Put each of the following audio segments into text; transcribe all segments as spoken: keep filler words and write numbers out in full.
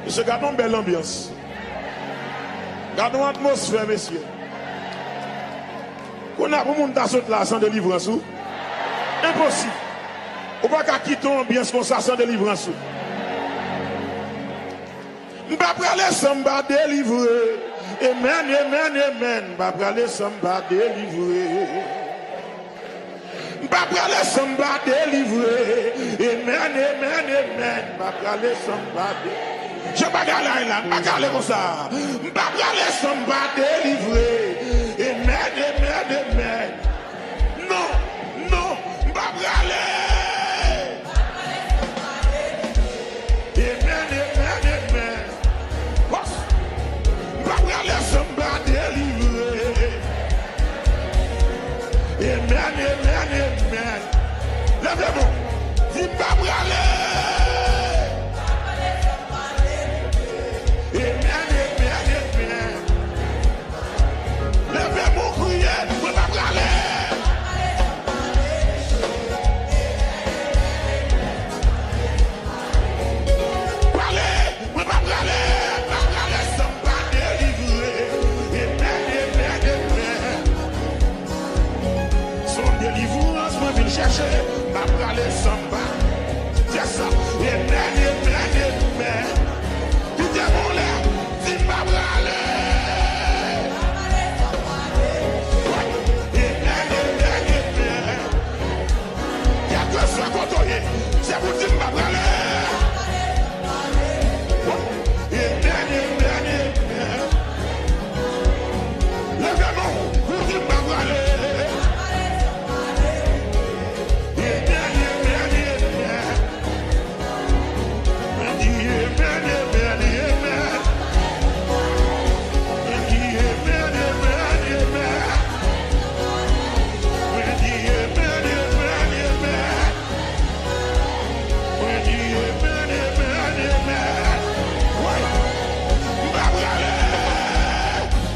Mesye, gade yon bèl anbyans. Gade yon atmosfè, mesye. Kounye a, pou moun ta sot la san delivrans ou, enposib. Ou pa ka kite yon anbyans konsa san delivrans ou. M pa prale san m pa delivre. Amen, amen, amen. M pa prale san m pa delivre. M pa prale san m pa delivre. Amen, amen, amen. M pa prale san m pa de... Jan bagay la ye la, m pa ka ale konsa. M pa prale san m pa delivre. Amen, amen, amen. Non, non, m pa prale. Amen, amen, amen. Wòs! M pa prale san m pa delivre. Amen, amen, amen. Leve men w. Di, m pa prale. Amen, amen, amen. Leve men w, kriye, mwen pa prale. Prale, mwen pa prale, pa prale san m pa delivre. Amen, amen, amen. Se yon delivrans mwen vin chèche, m pa prale san m pa. Yes, sir. Amen, amen, amen. Kite mwen lè, di m pa prale. Amen, amen, amen. Kèlkeswa kote w ye, se pou di m pa prale. Amen, amen, amen. Leve men w, pou di m pa prale. Amen, amen, amen. Mwen di amen, amen, amen. Mwen di amen, amen, amen. Mwen di amen, amen, amen. Mwen di amen, amen, amen. Wi. M pa prale.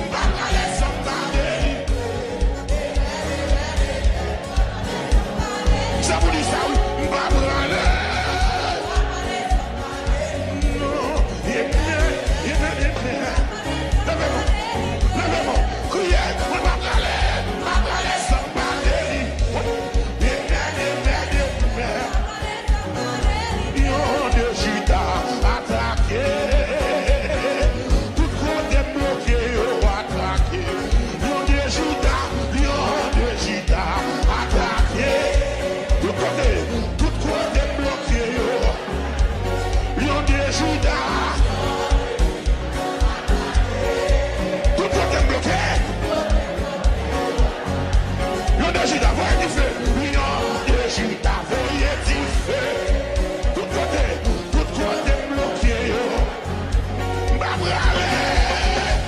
M pa prale san m pa delivre. Sa pou di sa, wi. M pa prale. Non. Amen, amen, amen. Leve men w. Leve men w. Kriye. Mwen pa prale. M pa prale san m pa delivre. Amen, amen, amen. Lyon de Juda atake. Tout kote m bloke yo atake. Lyon de Juda, Lyon de Juda atake. Tout kote, tout kote m bloke yo. Lyon de Juda. Tout kote m bloke. Lyon de Juda, voye dife. Lyon de Juda, voye dife. Tout kote, tout kote m bloke yo. M pa prale.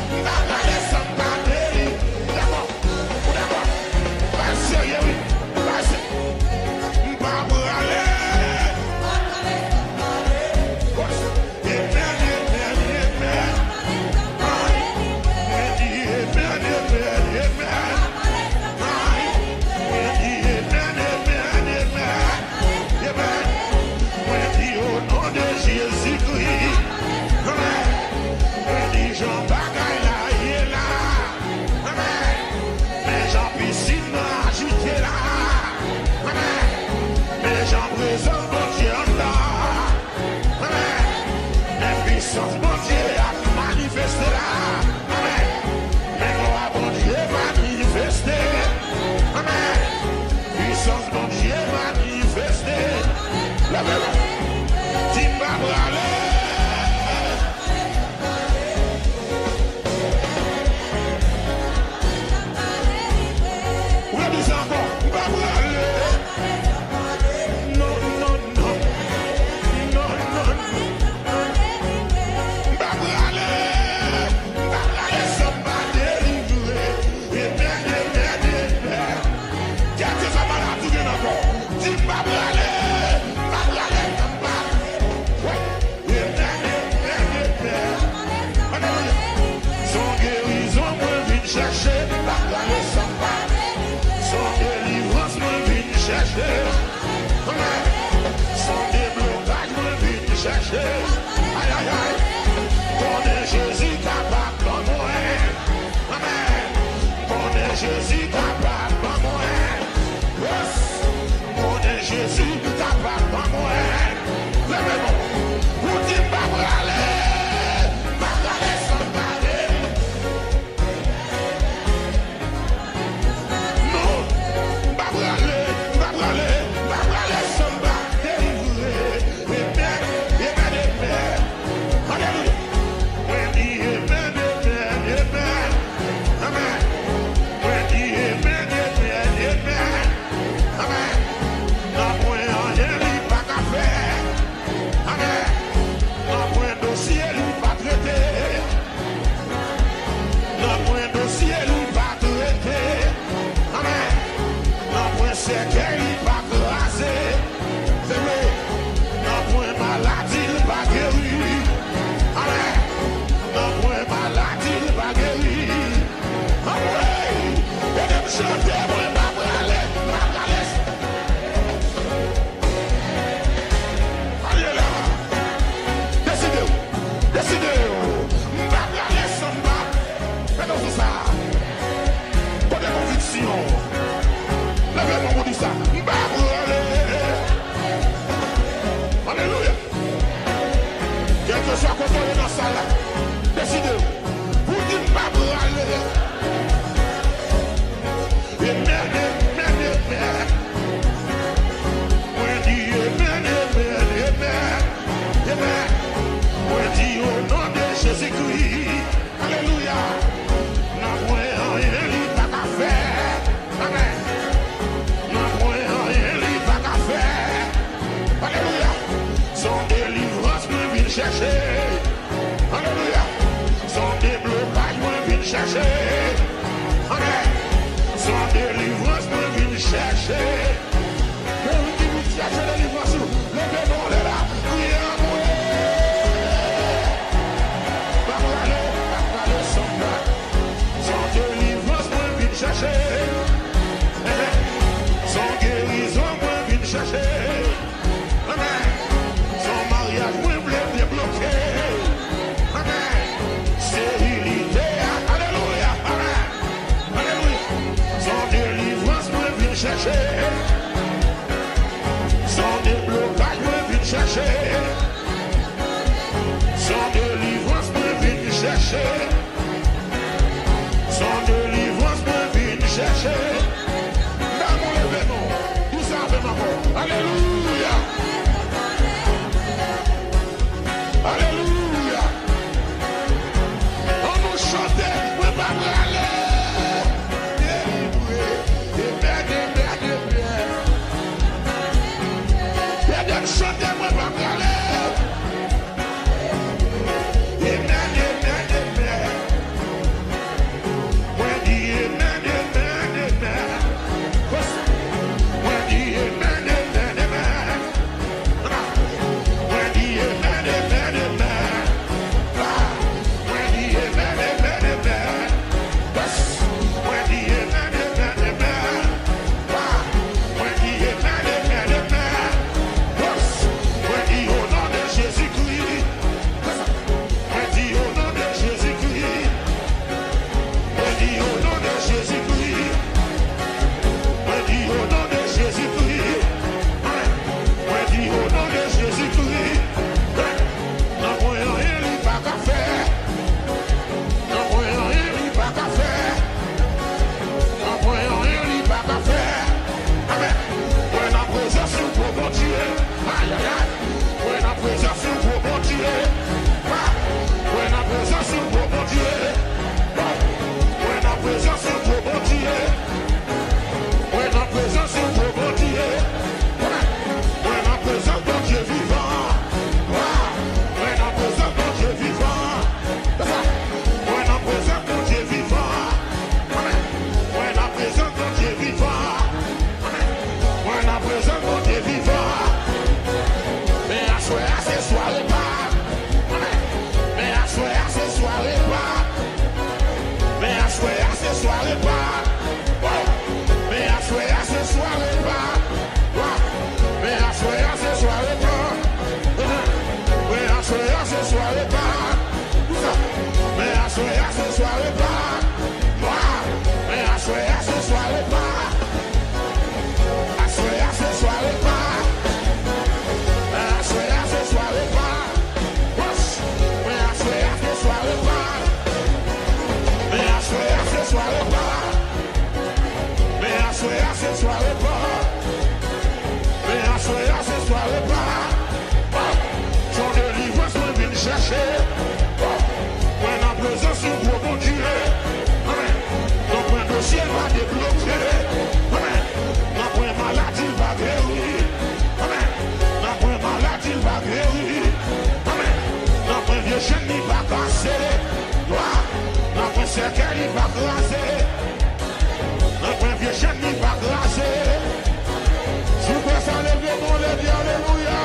M pa prale san m pa delivre. Dakò. Ou dakò? Ou pa serye, wi. Ou pa serye. M pa prale. Amen, amen, amen. Mwen di amen, amen, amen. Mwen di amen, amen, amen. Amen. Mwen di o non de Jezikri. Amen. Mwen di jan bagay la ye la. Amen. Men jan pisin nan ajite la. Amen. Men jan prezans Bondye anndan. Amen. Men pisans Bondye ap manifeste la. Amen. Men glwa Bondye manifeste. Amen. Pisans Bondye manifeste. Leve men w. Di m pa prale. Ou ka di sa ankò. M pa prale. Non, non, non. Non, non, non. M pa Kesèlkeswa kote w ye nan sal la, deside w pou di, "M pa prale." Amèn, amèn, amèn. Mwen di amèn, amèn, amèn, amèn. Mwen di o non de Jezikri. Alelouya. Nanpwen anyen li pa ka fè. Amèn. Nanpwen anyen li pa ka fè. Alelouya. Se yon delivrans mwen vin chèche. Alelouya. Se yon deblokaj mwen vin chèche. Amèn. Se yon delivrans mwen vin chèche. Moun ki vin chèche delivrans ou, leve men w anlè la, kriye anmwe. Pa prale, pa prale san pè. Se yon delivrans mwen vin chèche. Amèn. Se yon gerizon mwen vin chèche. Amèn. Se yon maryaj mwen vle debloke. Amèn. Sterilite a. Alelouya. Amèn. Alelouya. Se yon delivrans mwen vin chèche. Se yon deblokaj mwen vin chèche. Se yon delivrans mwen vin chèche. Se yon delivrans mwen vin chèche. Dam ou leve men w. Di sa avè m ankò. Alelouya. Alelouya. Ann nou chante, mwen pa prale. Delivre. Amèn, amèn, amèn. Pèdè m chante, mwen pa prale. Amèn, amèn, amèn. Mwen di amèn, amèn, amèn. Mwen di amèn, amèn, amèn. Mwen di amèn, amèn, amèn. Ah, mwen di amèn, amèn, amèn. Yes. Mwen di amèn, amèn, amèn. Ah, mwen di amèn, amèn, amèn. Yes. Mwen di o non de Jezikri. Mwen di o non de Jezikri. Mwen di o non de Jezikri. Mwen di o non de Jezikri. Amèn. Mwen di o non de Jezikri. Amèn. Nanpwen anyen li pa ka fè. Nanpwen anyen li pa ka fè. Nanpwen anyen li pa ka fè. Amèn. Mwen nan prezans yon gwo Bondye. Ayayay. Mwen nan prezans yon gwo Bondye. Ah! Mwen nan prezans yon gwo Bondye. Ah! Mwen nan prezans yon gwo Bondye. Mwen nan prezans yon gwo Bondye. Ah! Mwen nan prezans Bondye vivan. Ah! Mwen nan prezans Bondye vivan. Mwen nan prezans Bondye vivan. Amèn. Mwen nan prezans Bondye vivan. Amèn. Mwen nan prezans Bondye vivan. Men aswè a se sware pa. Amèn. Men aswè a se sware pa. Men aswè a se sware pa. Oh. Men aswè a se sware pa. Oh. Men aswè a se sware pa. Oh. Men aswè a se sware pa. Men aswè a se sware pa. Men aswè a se sware pa. Aswè a se sware pa. Men aswè a se sware pa. Men aswè a se sware pa. Men aswè a se sware pa. Men aswè a se sware pa. Men aswè a se sware pa. Se yon delivrans mwen vin chèche. Mwen nan prezans yon gwo Bondye. Amèn. Nanpwen dosye l pa debloke. Amèn. Nanpwen maladi l pa geri. Amèn. Nanpwen maladi l pa geri. Amèn. Nanpwen vye chenn li pa kase. Wa. Nanpwen sèkèy li pa kraze. Nanpwen vye chenn li pa kraze. Si w kwè sa, leve men w, leve, alelouya.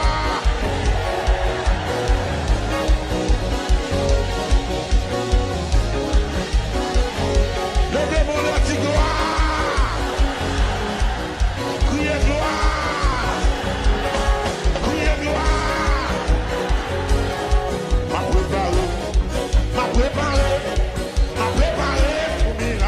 Leve men w, lè, di glwa. Kriye glwa. Kriye glwa. M ap prepare. M ap prepare. M ap prepare pou mirak.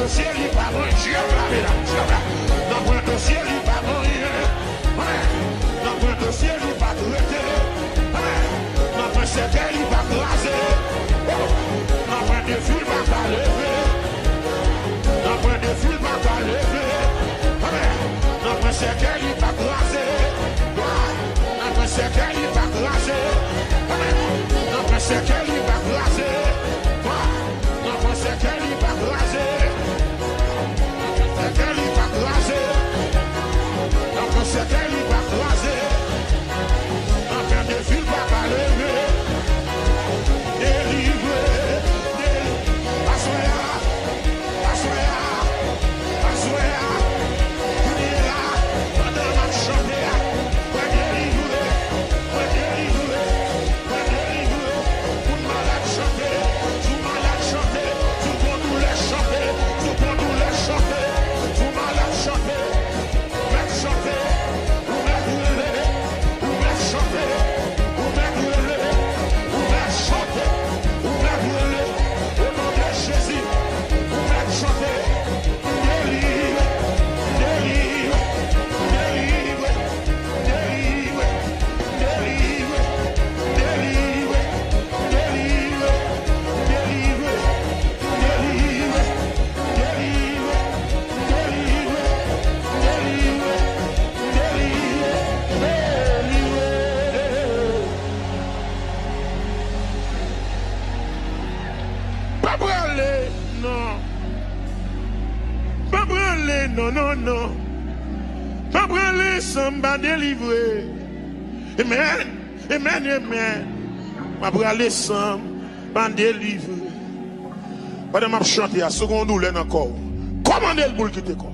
Dosye li pa manyen, Dye la, medam, Dye la. Nan pwen dosye li pa manyen. Nan pwen dosye li pa trete. Nan pwen sèkèy li pa kraze. Nan pwen defi l pa ka leve. Nan pwen defi l pa ka leve. Nan pwen sèkèy li pa kraze. Nan pwen sèkèy li pa kraze. Nan pwen sèkèy li pa kraze. Nan pwen sèkèy li pa kraze. Nan pwen sèkèy li pa kraze. Nan pwen sèkèy li pa kraze. Nan pwen defi l pa ka leve. Delivre, delivre. Aswè a, aswè a, aswè a. Kounye a, pandan m ap chante a, mwen delivre, mwen delivre. Mwen delivre, moun malad chante, si w malad chante, si w gon doulè chante, si w gon doulè chante, si w malad chante, ou mèt chante, ou mèt rele, ou mèt chante, ou mèt rele, ou mèt chante, ou mèt rele, o non de Jezi, ou mèt chante, delivre, delivre, delivre. Delivre, delivre, delivre, delivre, delivre, delivre, delivre, delivre, delivre. Pa prale, non. Pa prale, non, non, non. Pa prale san m pa delivre. Amen. Amen, amen. Pa prale san m pa delivre. Pandan m ap chante a, si w gen yon doulè nan kò w, kòmande l pou l kite kò w.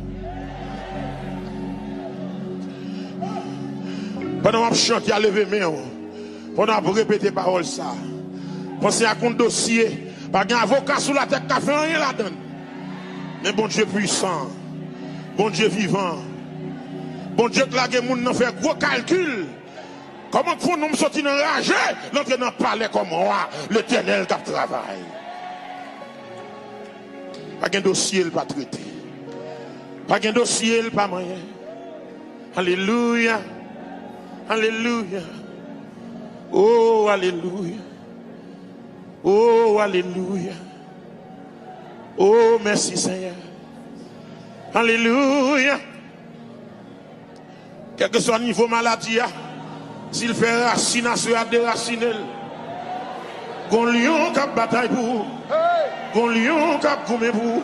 Pandan w ap chante a, leve men w. Pandan w ap repete pawòl sa a, panse ak yon dosye. Pa gen avoka sou latè k ka fè anyen ladan l. Men Bondye pwisan. Bondye vivan. Bondye k lage moun nan fè gwo kalkil. Kòman k fè yon nonm soti nan raje, l antre nan palè kòm wa, Letènèl k ap travay. Pa gen dosye l pa trete. Pa gen dosye l pa manyen. Alelouya. Alelouya. Oh, alelouya. Oh, alelouya. Oh, mèsi, Senyè. Alelouya. Kèlkeswa nivo maladi a, si l fè rasin, aswè a derasinen l. Gon lyon k ap batay pou ou. Gon lyon k ap goumen pou ou.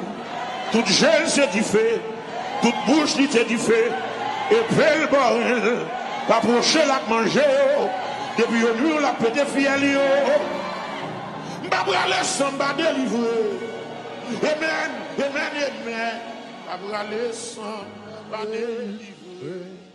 Tout je l se dife. Tout bouch li se dife. Epe l bò ren l. Pa pwoche l ak manje yo. Depi yo nwi w, l ap pete fyèl yo. M pa prale san m pa delivre. Amen, amen, amen. M pa prale san m pa delivre.